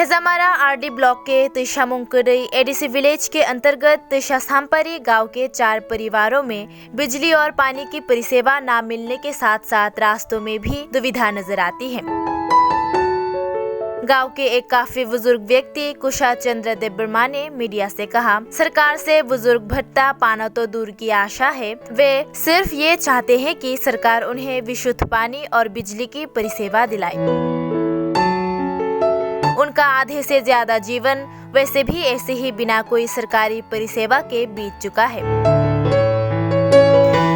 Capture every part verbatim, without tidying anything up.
हेजामारा RD block के तुइशामुंग कदई एडीसी विलेज के अंतर्गत तुइशा साम्पारी गांव के चार परिवारों में बिजली और पानी की परिसेवा ना मिलने के साथ-साथ रास्तों में भी दुविधा नजर आती है। गांव के एक काफी बुजुर्ग व्यक्ति कुशा चंद्र देबबर्मा ने मीडिया से कहा, सरकार से बुजुर्ग भत्ता पाना तो दूर की आशा है, वे सिर्फ ये चाहते हैं कि सरकार उन्हें विशुद्ध पानी और बिजली की परिसेवा दिलाए। उनका आधे से ज्यादा जीवन वैसे भी ऐसे ही बिना कोई सरकारी परिसेवा के बीत चुका है।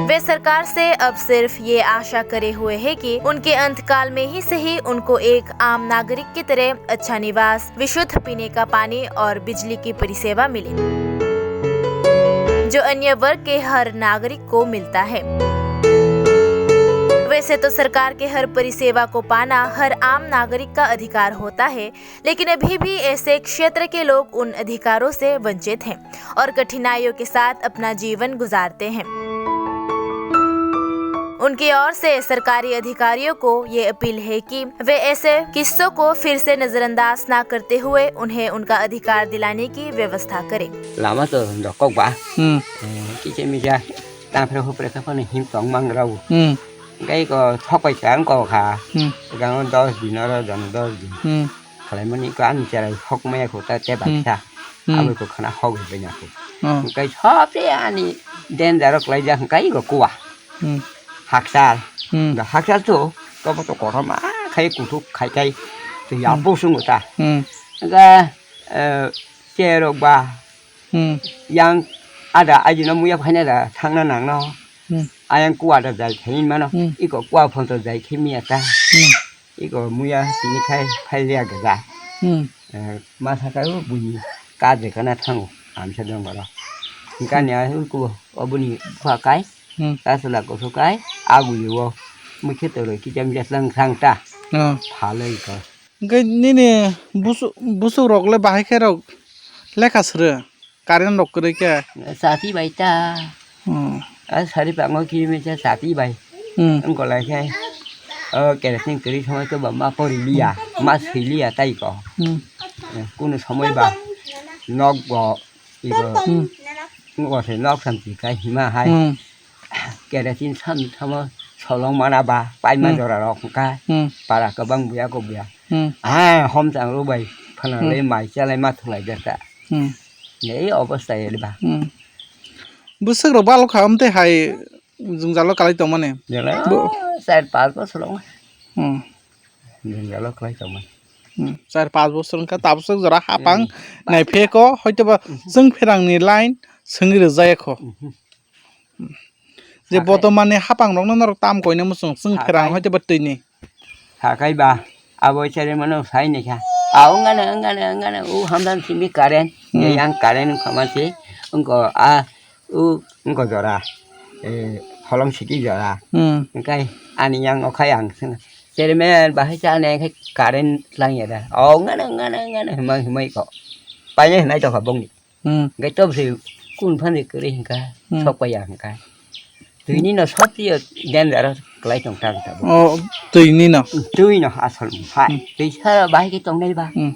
वे सरकार से अब सिर्फ ये आशा करे हुए हैं कि उनके अंतकाल में ही सही उनको एक आम नागरिक की तरह अच्छा निवास, विशुद्ध पीने का पानी और बिजली की परिसेवा मिले, जो अन्य वर्ग के हर नागरिक को मिलता है। वैसे तो सरकार के हर परिसेवा को पाना हर आम नागरिक का अधिकार होता है, लेकिन अभी भी ऐसे क्षेत्र के लोग उन अधिकारों से वंचित हैं और कठिनाइयों के साथ अपना जीवन गुजारते हैं। उनकी ओर से सरकारी अधिकारियों को ये अपील है कि वे ऐसे किस्सों को फिर से नजरअंदाज ना करते हुए उन्हें उनका अधिकार दिलाने की व्यवस्था करें। Lama to dokok ba. Hmm. Eh, kiche mija, tangphre hupre kha phano him tong mang rao. Hmm. Gai ko thok pai kha ang ko kha. Hmm. Gano dos din oro, gano dos din. Hmm. Khalaimani ko ani cherai hok maya ko ta te Hmm. baksa. Hmm. Abo ko khana hok bai na ko. Oh. Kai sob se ani den daro klai ja kai ko kuwa. Hmm. Haksal. Hmm. Da haksal to, to bo to kothoma khai kuthuk khai khai. To ya Hmm. bo sungo ta. Hmm. Ga, eh, cherok ba. Hmm. Yang ada aji no muya phaina da thangna nangno. Hmm. Ayang kuwa da jai khai mano. Hmm. Iko kuwa phon to jai khai miya ta. Hmm. Iko muya sini khai phai liya gaja. Hmm. Eh, masa kai o buni ka je kana thango. Amsa dong bara. Kani a ko obuni pha kai. Hmm. Tasla ko so kai, agu yo. Mukhe to roi ki jam jaslang sang ta. Oh. Phalai ko. Hingke nini busu-, busuk rok le bahai khe rok lekha srw, current rok kwrwi khe. Chati bai ta. Hmm. A sari pango kilometer chati bai. Hmm. Wngkha lai khe, o kerosene kwrwi somoi khe bo ma pori liya, ma swi liya tai ko. Hmm. Kunu somoi ba nok bo, ibo, Hmm. Ngo se nok sam ti kai hima hai. Hmm. Kerosene sam samo solong mana ba, paima Hmm. jora rok hwnkha. Hmm. Para kwbang buya ko buya. Hmm. Ah, hom chang ro bai. Phana Hmm. le mai chalai ma thulai jata. Hmm. Nei obostha eri ba. Hmm. Bwswk rok balo kha amte hai jwngjalo kalai tongmani. Jala Bo- char pas bosor rok. Hmm. Jwngjalo kalai tongmani. Hmm. Char pas bosor wngkha tabswk jora hapang Hmm. nai pheko hoitoba Hmm. chwng pherangni line swngwi rwjaya kho. Hmm. Je Sakai. Botomani hapang rokno norok tam koina muchung chwng Sakai. Pherang hoitoba twini. Sakai ba, abo chari mano sai ni kha. A ongana, ongana, ongana, o hamdan simi current. Hmm. Yang current wngkha ma se, wngko a, o wngko jora. Eh, holong siki jora. Hmm. Engkai ani yang okhai ang sing. Chairman bahai cha ne khai current lang ya da. O ngana, ngana, ngana, himai, himai ko. Paine hinai to kha bongni. Hmm. Gai to bwsai kun phan de kwrwi hwnkha, Hmm. sok paiya hwnkha. Twini no sotwi o danger o kwlai tong ta ta bo. O twini no. Twi no asol hai. Hmm. Twi sa bahai khe tongnai ba. Hmm.